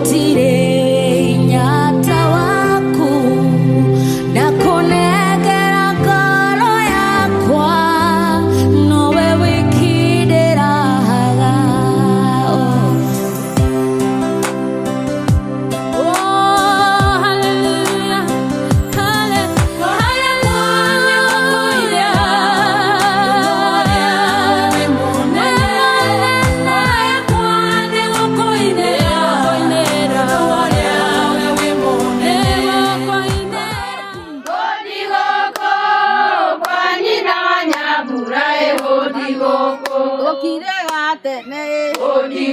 Gũtirĩ hinya ta waku, ndakũnengera ngoro yakwa, nowe wiki ndĩrahaga. Oh, hallelujah, hallelujah. Gũkire gatene ĩ,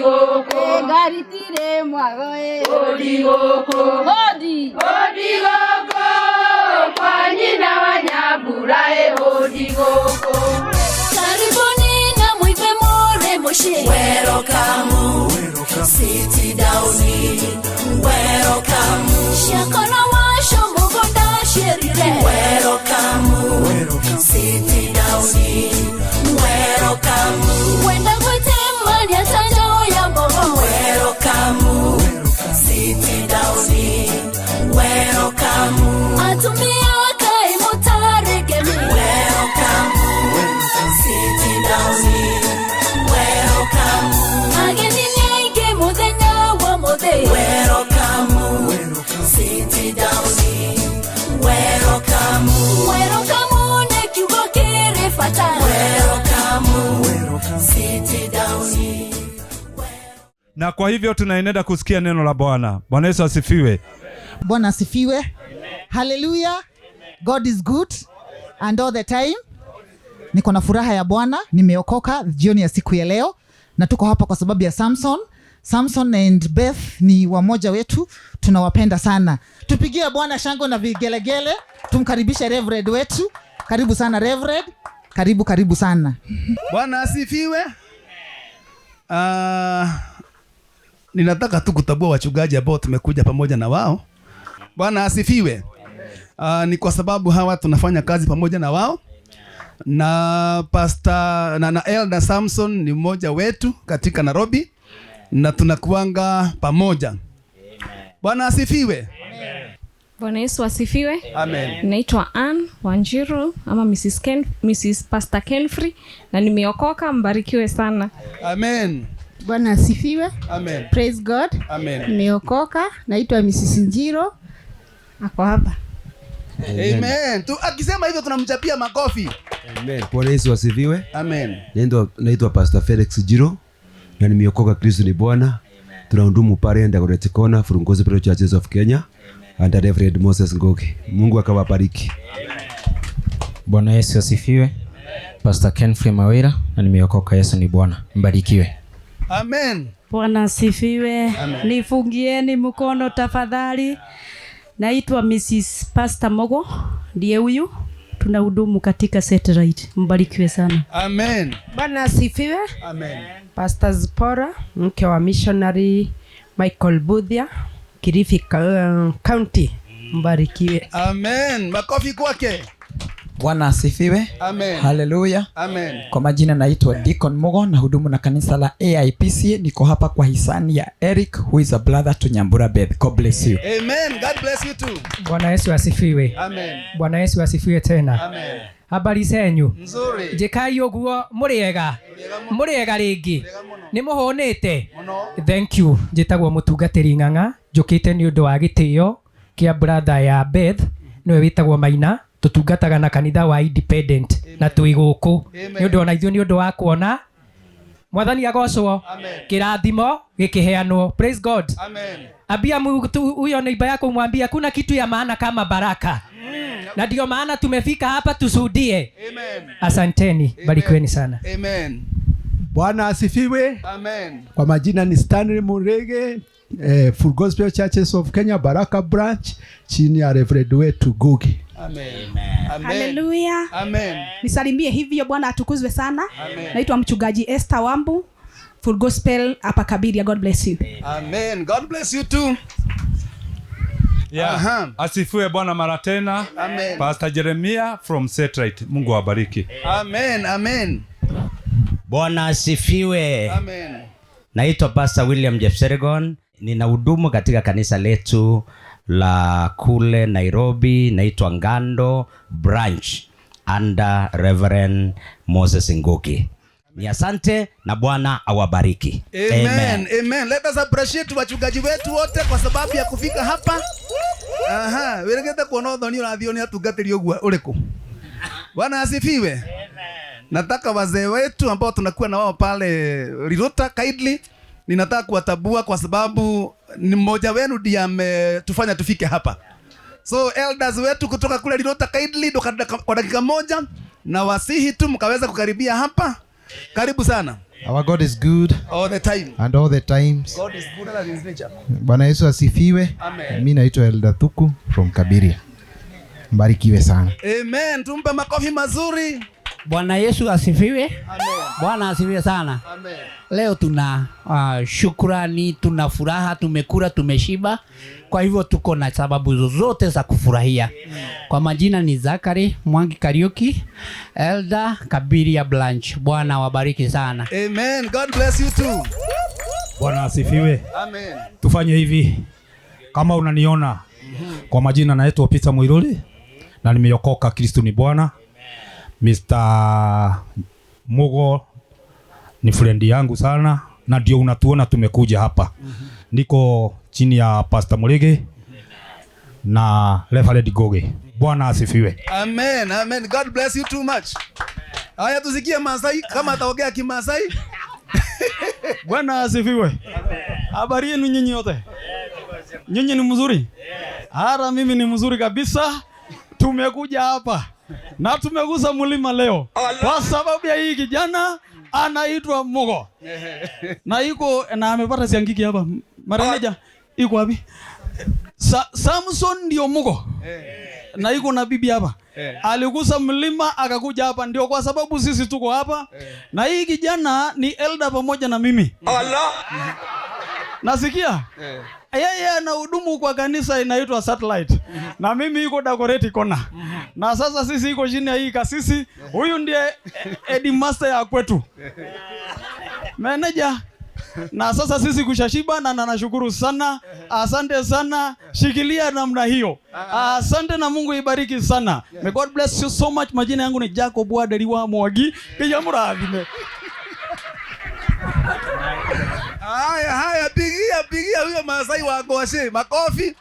ngari tirĩ mwago ĩ. Hodi. Karibuni na muive more muciĩ. Welcome, sit down, welcome. Ciakora waco mũgũnda ciĩrire. Welcome, sit down, welcome. Wenda gwĩtemania ta njaũ ya mbogo. Welcome, sit down, welcome. Atumia kaĩ mũtarĩ ngemi. Welcome, sit down, welcome. Ageni nĩ aingĩ mũthenya wa mũthĩ. Welcome, sit down, welcome. Welcome nĩ kiugo kĩrĩ bata. Welcome, sit down. Na kwa hivyo tunaenenda kusikia neno la Bwana. Bwana Yesu asifiwe. Bwana asifiwe. Haleluya. God is good and all the time. Niko na furaha ya Bwana, nimeokoka jioni ya siku ya leo, na tuko hapa kwa sababu ya Samson. Samson and Beth ni wamoja wetu, tunawapenda sana. Tupigie Bwana shangwe na vigelegele, tumkaribishe Reverend wetu. Karibu sana, Reverend. Karibu, karibu sana. Bwana asifiwe. Ninataka tu kutambua wachungaji ambao tumekuja pamoja na wao. Bwana asifiwe. Ni kwa sababu hawa tunafanya kazi pamoja na wao na pastor na Elder Samson ni mmoja wetu katika Nairobi na tunakuanga pamoja. Bwana asifiwe. Bwana Yesu asifiwe. Amen. Naitwa Ann Wanjiru ama Mrs. Ken, Mrs. Pastor Kenfrey na nimeokoka. Mbarikiwe sana. Amen. Bwana asifiwe. Amen. Praise God. Amen. Nimeokoka, naitwa Mrs. Njiro. Ako hapa. Amen. Tu akisema hivyo tunamchapia makofi. Amen. Bwana Yesu asifiwe. Amen. Naitwa Pastor Felix Jiro na nimeokoka. Kristo ni Bwana. Tunahudumu pale Dagoretti Corner, Full Gospel Churches of Kenya under Reverend Moses Ngogi. Mungu akawabariki. Bwana Yesu asifiwe. Pastor Kenfrey Mawira na nimeokoka. Yesu ni Bwana. Mbarikiwe. Amen. Bwana asifiwe. Nifungieni mkono tafadhali. Naitwa Mrs. Pastor Mogo, ndiye huyu. Tunahudumu katika Satellite. Mbarikiwe sana. Amen. Bwana asifiwe. Amen. Pastor Zipora, mke wa missionary Michael Budhia, Kilifi County. Mbarikiwe. Amen. Makofi kwake. Bwana asifiwe. Amen. Haleluya. Amen. Kwa majina naitwa Deacon Mugo na hudumu na kanisa la AIPC. Niko hapa kwa hisani ya Eric, who is a brother to Nyambura Beth. God bless you. Amen. God bless you too. Bwana Yesu asifiwe. Amen. Bwana Yesu asifiwe tena. Amen. Habari zenyu? Nzuri. Njĩkai ũguo mũrĩega mũrĩega rĩngĩ nĩ mũhũnĩte. Thank you. Njĩtagwo mũtungatĩri Ng'ang'a, njũkĩte nĩ ũndũ wa gĩtĩo kĩa brother ya Beth, nĩwe wĩtagwo Maina. Tũtungataga na kanitha wa Independent na twĩ gũkũ nĩ ũndũ ona ithuĩ nĩ ũndũ wa kuona Mwathani agocwo, kĩrathimo gĩkĩheanwo. Praise God. Amen. Ambia mtu huyo neighbour yako, umwambie hakuna kitu ya maana kama baraka, na ndio maana tumefika hapa tushuhudie. Amen. Asanteni, barikiweni sana. Amen. Bwana asifiwe. Amen. Kwa majina ni Stanley Murege, Full Gospel Churches of Kenya Baraka Branch chini ya Reverend wetu Gugi. Amen. Amen. Haleluya. Amen. Nisalimie hivyo, Bwana atukuzwe sana. Amen. Naitwa mchungaji Esther Wambu, Full Gospel hapa Kabiria. God bless you. Amen. God bless you too. Yeah. Aha. Asifiwe Bwana mara tena. Amen. Pastor Jeremiah from Setright. Mungu awabariki. Amen. Amen. Bwana asifiwe. Amen. Naitwa Pastor William Jepserigon. Ninahudumu katika kanisa letu la kule Nairobi, naitwa Ngando Branch under Reverend Moses Ngugi. Ni asante na Bwana awabariki. Amen. Amen. Amen. Let us appreciate wachungaji wetu wote kwa sababu ya kufika hapa. Aha, wiregete kuona uthoni urathio ni atungatĩri ũguo ũrĩkũ. Bwana asifiwe. Amen. Nataka wazee wetu ambao tunakuwa na wao pale Rirota kindly, ninataka kuwatabua kwa sababu ni mmoja wenu ndiye ametufanya tufike hapa. So elders wetu kutoka kule Rirota kindly, kwa dakika moja na wasihi tu mkaweza kukaribia hapa. Karibu sana. Our God is good all the time and all the times. God is good at his nature. Bwana Yesu asifiwe. Mimi naitwa Elder Thuku from Kabiria. Mbarikiwe sana. Amen. Tumpe makofi mazuri. Bwana Yesu asifiwe. Amen. Bwana asifiwe sana. Amen. Leo tuna shukrani, tuna furaha, tumekula, tumeshiba. Kwa hivyo tuko na sababu zozote za kufurahia. Kwa majina ni Zakari Mwangi Kariuki, Elder Kabiria Branch. Bwana wabariki sana. Amen. God bless you too. Bwana asifiwe. Amen. Tufanye hivi. Kama unaniona, kwa majina naitwa Peter Muiruri na nimeokoka, Kristo ni Bwana. Mr. Mugo ni friend yangu sana na ndio unatuona tumekuja hapa. Niko chini ya Pastor Murigi na Reverend Goge. Bwana asifiwe. Amen, amen. God bless you too much. Haya, tusikie Masai kama ataongea Kimasai. Bwana asifiwe. Habari yenu nyinyi wote? Nyinyi ni mzuri? Hata mimi ni mzuri kabisa. Tumekuja hapa na tumegusa mlima leo kwa sababu ya hii kijana anaitwa Mugo. Na iko na amepata siangiki hapa. Manager iko wapi? Samson ndio Mugo. Na iko na bibi hapa. Aligusa mlima akakuja hapa, ndio kwa sababu sisi tuko hapa. Na hii kijana ni elder pamoja na mimi. Allah. Nasikia? Yeye anahudumu kwa kanisa inaitwa Satellite. Na mimi iko Dagoretti Corner. Na sasa sisi iko chini ya hii kasisi. Huyu ndiye headmaster ya kwetu. Manager. Na sasa sisi kushashiba na nashukuru sana. Asante sana. Shikilia namna hiyo. Asante na Mungu ibariki sana. May God bless you so much. Majina yangu ni Jacob Waderiwa Mwagi. Kijamurathime. Haya, haya, pigia pigia huyo Masai wa Goshe makofi.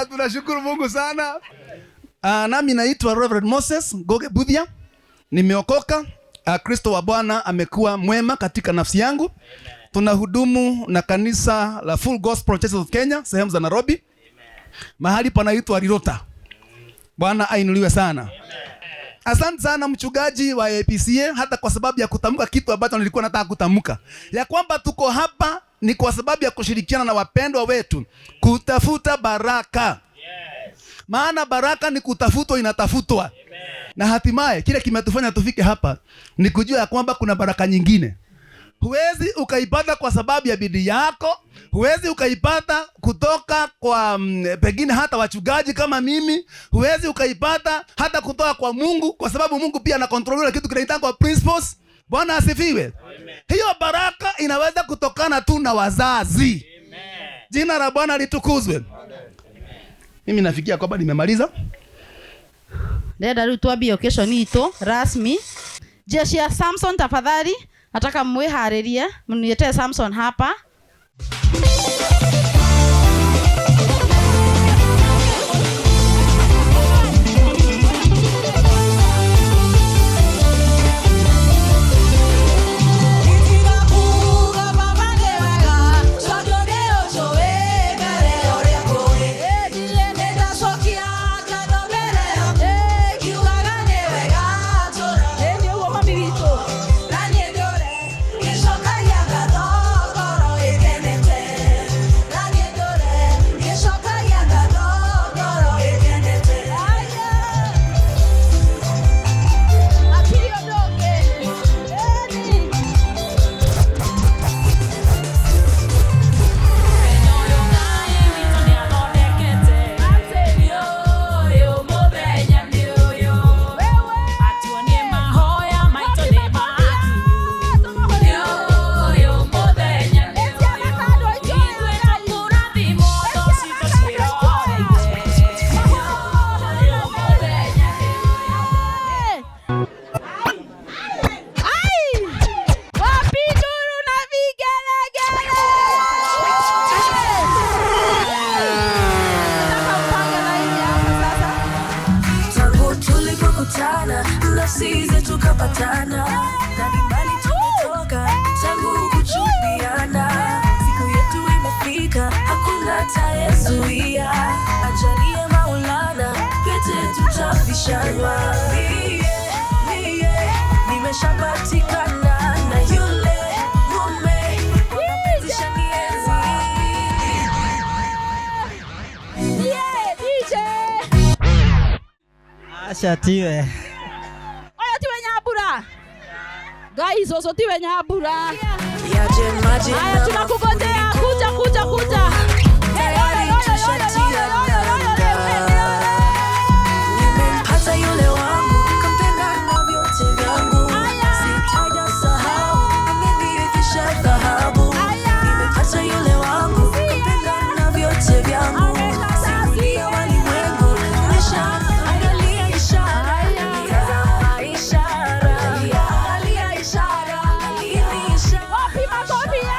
Tunashukuru Mungu sana. Nami naitwa Reverend Moses Goge Budhia. Nimeokoka. Kristo wa Bwana amekuwa mwema katika nafsi yangu. Tunahudumu na kanisa la Full Gospel Churches of Kenya sehemu za Nairobi. Mahali panaitwa Rirota. Bwana ainuliwe sana. Asante sana mchungaji wa APCA, hata kwa sababu ya kutamka kitu ambacho nilikuwa nataka kutamka, ya kwamba tuko hapa ni kwa sababu ya kushirikiana na wapendwa wetu kutafuta baraka. Yes. Maana baraka ni kutafutwa, inatafutwa. Amen. Na hatimaye kile kimetufanya tufike hapa ni kujua ya kwamba kuna baraka nyingine. Huwezi ukaipata kwa sababu ya bidii yako, huwezi ukaipata kutoka kwa pengine hata wachungaji kama mimi, huwezi ukaipata hata kutoka kwa Mungu, kwa sababu Mungu pia ana control kitu kinaitwa principles. Bwana asifiwe. Amen. Hiyo baraka inaweza kutokana tu na wazazi. Amen. Jina la Bwana litukuzwe. Mimi nafikia kwamba nimemaliza. Ndenda rĩu twambie occasion itũ rasmi. Jeshi ya Samson tafadhali, nataka mwiharirie, mniletee Samson hapa. Tukapatana na ni mbali tumetoka tangu kuchumbiana. Siku yetu imefika, hakuna atayezuia. Ajalie Maulana, pete tutavishana. Mie, mie, nimeshapatikana na yule mume mapenzi shanienzi. Yeah, DJ. Aca tiwe. Oyo tiwe Nyambura. Guys, ozo tiwe Nyambura. Yaje maji Haya, na tunakungojea. Kuja, kuja, kuja. Hey, tayari oyo, oyo, oyo, tushatia oyo, oyo, oyo, oyo, nanga. Nimempata yule wangu, kampenda na vyote vyangu. Sitajasahau, amenivisha dhahabu. Nimempata yule wangu, kampenda na vyote vyangu. Simulia walimwengu, nimeshaangalia ishara. Tazama ishara, angalia ishara, angalia ishara. Wapi makofi ya?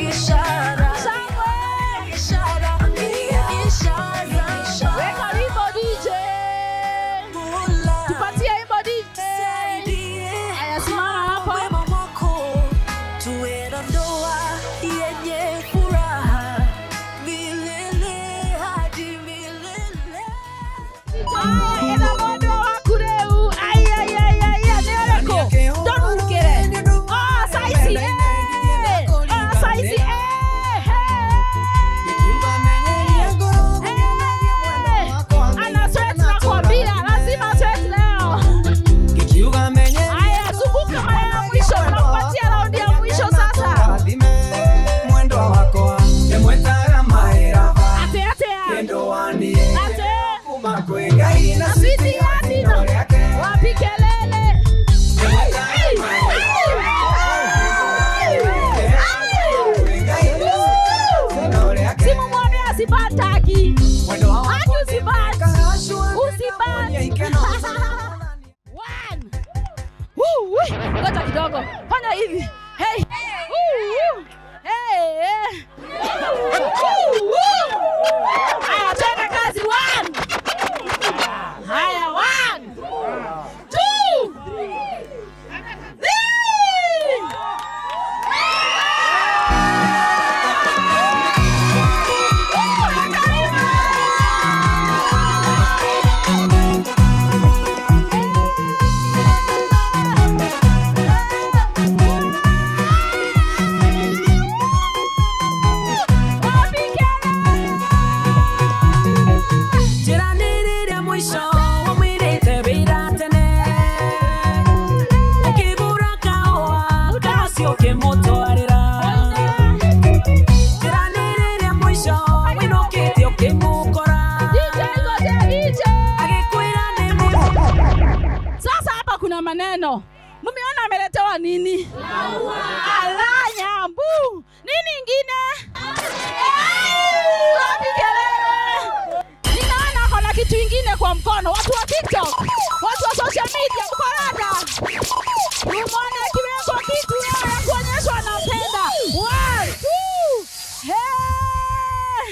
Ishara, Shangwe. ishara, angalia ishara. Weka wimbo DJ. Tupatie wimbo DJ. Haya, simama hapo. Wema wako tuwe na ndoa yenye furaha milele hadi milele. Haya, etha mwendwa waku rĩu. Ai, ai, ai, ai, ai, nĩ ũrĩkũ? Ndũnungĩre. Oh, saici, eh. Oh, saici, eh, hey. Hey. Ana sweat nakwambia, lazima sweat leo. Haya, zunguka mara ya mwisho, tunakupatia raundi ya mwisho sasa. Mwendwa wakwa ndĩmwĩtaga mahĩraba Ate, ate, kĩndũwanie ate. kuma kwĩ Ngai na Na switi ya Tino. Wapi kelele? Simu mwone asipataki. Aki usibat. Usibat. One. Woo, woo. Ngoja kidogo. Fanya hivi. Hey. Woo, woo. Hey. eh. Woo, woo. Haya, twende kazi. One. Haya, 1, 2, 3. Njĩra nĩ rĩrĩa mũico waumĩrĩte wĩra tene ũkĩgũra kahũa kacio ũkĩmũtwarĩra Njĩra nĩ rĩrĩa mũico wĩinũkĩte ũkĩmũkora DJ, ngoja DJ. agĩkwĩra nĩ Sasa hapa kuna maneno. Mmeona ameletewa nini? Ala Nyambu. Nini ingine? Wapi kelele? Ninaona ako na kitu ingine kwa mkono. Watu wa TikTok, watu wa social media, mko rada. Umeona akiwekwa kitu ya kuonyeshwa anapenda. One, two, hey.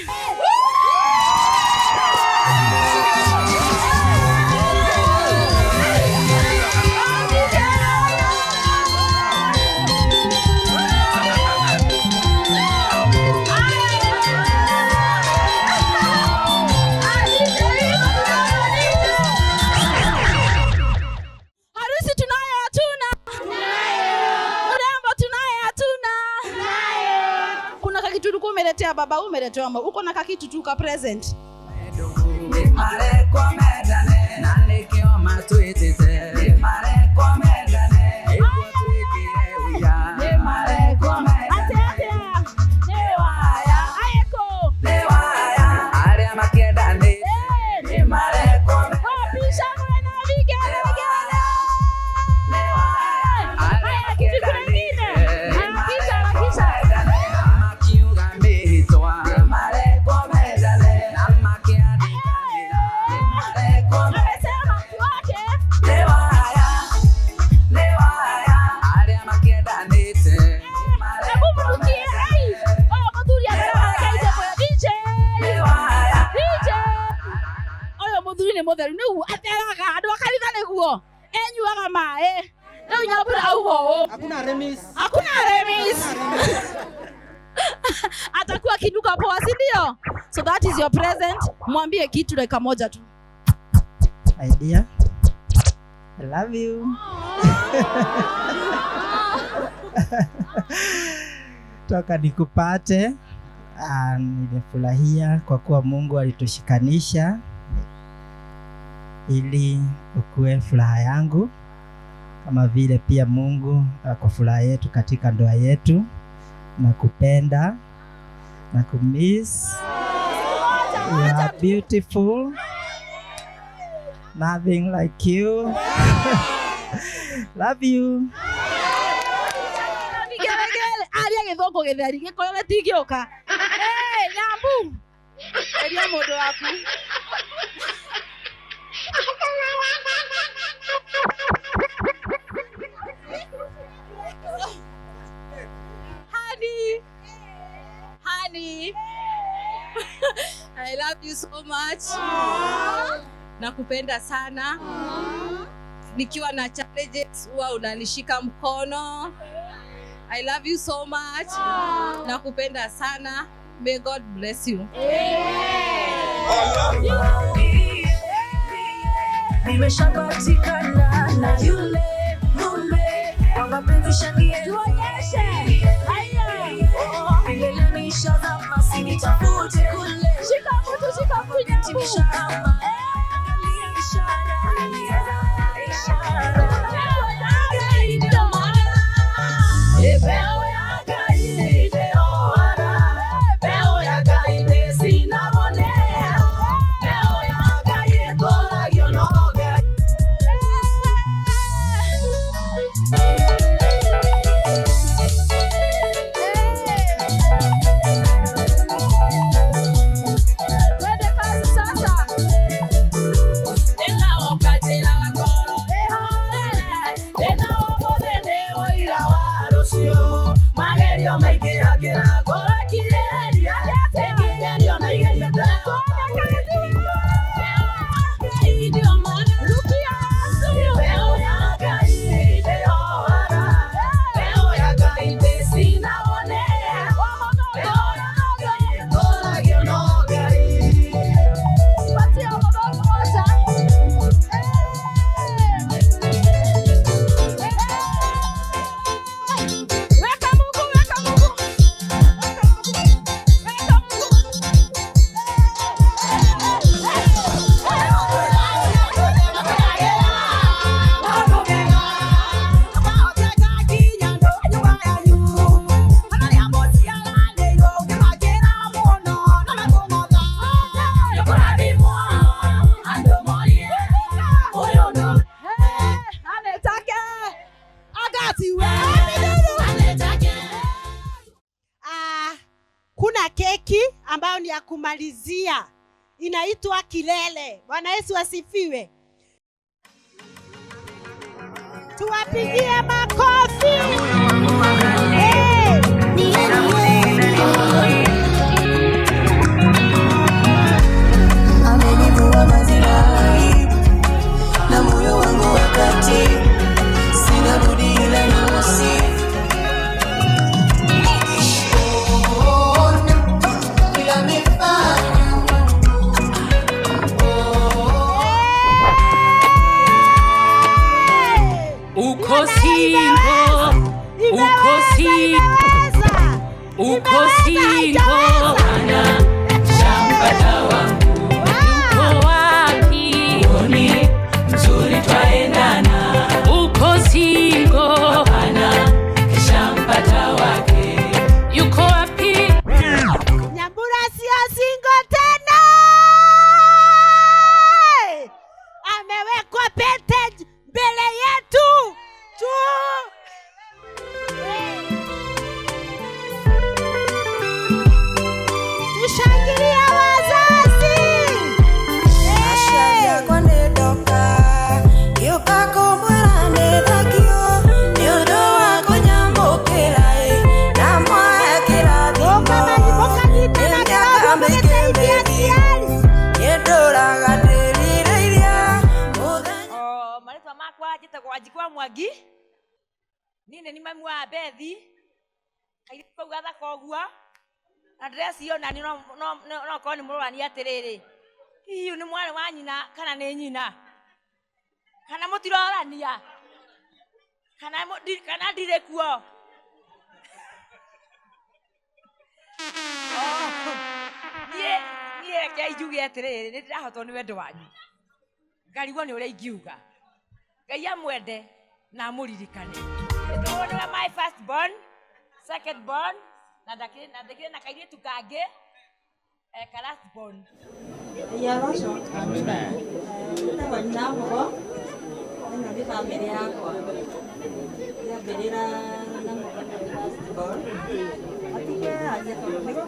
Harusi tunayo hatuna? Urembo tunayo hatuna? Kuna kakitu ulikuwa umeletea baba, umeletewa mama. Uko na kakitu tu ka present. Nĩmarekwo mendane na nĩkĩo matwĩtĩte nĩmarekwo mendane nĩguo twĩkĩre ũira nĩmarekwo mendane Ate ate. Nĩ waya. Ayeko. nĩ waya arĩa makĩendanĩte nĩmarekwo Wapi shangwe na vigelegele? Haya, kitu kingine. Harakisha, harakisha. makiuga mĩhĩtwa nĩmarekwo mendane na makĩandĩkanĩra nĩmarekwo Amesema mtu wake. nĩ waya Nyambu. Hakuna remis. Hakuna remis. Atakuwa kinuka poa, si ndio? So that is your present. Mwambie kitu dakika moja tu. My dear, I love you. Toka nikupate, nimefurahia kwa kuwa Mungu alitushikanisha ili ukue furaha yangu, kama vile pia Mungu kwa furaha yetu katika ndoa yetu. Nakupenda, nakumiss. You are beautiful. Nothing like you. Love you. Vigelegele. Aria gĩthũngũ gĩtheri, gĩkũyũ gĩtingĩũka. Hey, Nyambu. Eria mũndũ waku. Honey. Honey. I love you so much. Nakupenda sana. Nikiwa na challenges huwa unanishika mkono. I love you so much. Nakupenda sana. May God bless you. Nimeshapatikana na yule mume wa mapenzi shanie. Tuonyeshe. Haya. Milele nishazama, sinitafute kule. Shika mtu, shika mtu Nyambu. Angalia ishara, ishara. Twende kazi sasa. Patia mgongo moja. Weka Mungu, weka Mungu. Weka Mungu. Anetake. Agati we. Kuna keki ambayo ni ya kumalizia, inaitwa kilele. Bwana Yesu asifiwe. Tuwapigie makofi. Hey. Amenivua vazi la aibu na moyo wangu wakati, sina budi ila niwasifu. Ona vile amefanya. Uko single, uko single, uko single. Shampata wangu yuko wapi? Ni mzuri twaendana. Uko single, hapana, kishampata wake. Yuko wapi? Nyambura sio single tena, amewekwa pete mbele yetu tu. Tushangilie wazazi. Marĩtwa makwa njĩtagwo Wanjikwa Mwangi. Niĩ nĩ ni mami wa Bethi kairĩtu kau gathaka ũguo na ndĩreciria ona niĩ no korwo nĩ mũrorania atĩrĩrĩ, hihi ũyũ nĩ mwarĩ wa nyina kana nĩ nyina, kana mũtirorania, kana ndirĩ kuo. Niĩ reke njuge atĩrĩrĩ, nĩ ndĩrahotwo nĩ wendo wanyu, ngarigwo nĩ ũrĩa ingiuga. Ngai amwende na amũririkane. Nĩtũĩ nĩwe my first born, second born, na ndakĩrĩ na kairĩtu kangĩ ka last born. Yaroco. Njĩtagwo Nyina Mũgo, ĩno nĩ bamĩrĩ yakwa. Ndĩambĩrĩra na Mũgo nĩwe first born. Atuke aje tondũ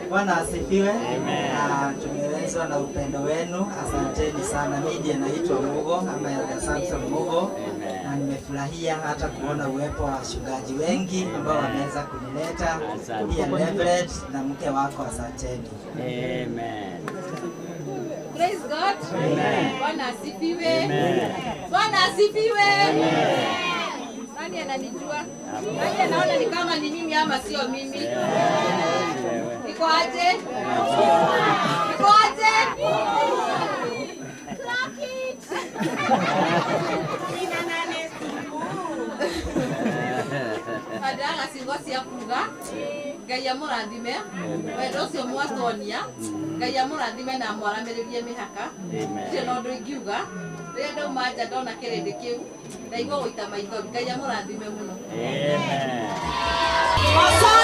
Bwana asifiwe. Na tumewezwa na upendo wenu, asanteni sana. Mimi ndiye naitwa Mugo ama Elder Samson Mugo, na nimefurahia hata kuona uwepo wa wachungaji wengi ambao wameweza kunileta, pia Reverend na mke wako, asanteni. Amen. Praise God. Amen. Bwana asifiwe. Amen. Bwana asifiwe. Amen. Nani ananijua? Nani anaona ni kama ni mimi ama sio mimi? Niko aje? Niko aje? Clock it. Ina nane siku. Adaga ciugo cia kuga Ngai amũrathime wendo ũcio mwatonia, Ngai amũrathime na amwaramĩrĩrie mĩhaka. Ndirĩ na ũndũ ingiuga. Rĩrĩa ndauma nja ndona kĩrĩndĩ kĩu ndaigua gũita maithori. Ngai amũrathime mũno. Amen. Asante.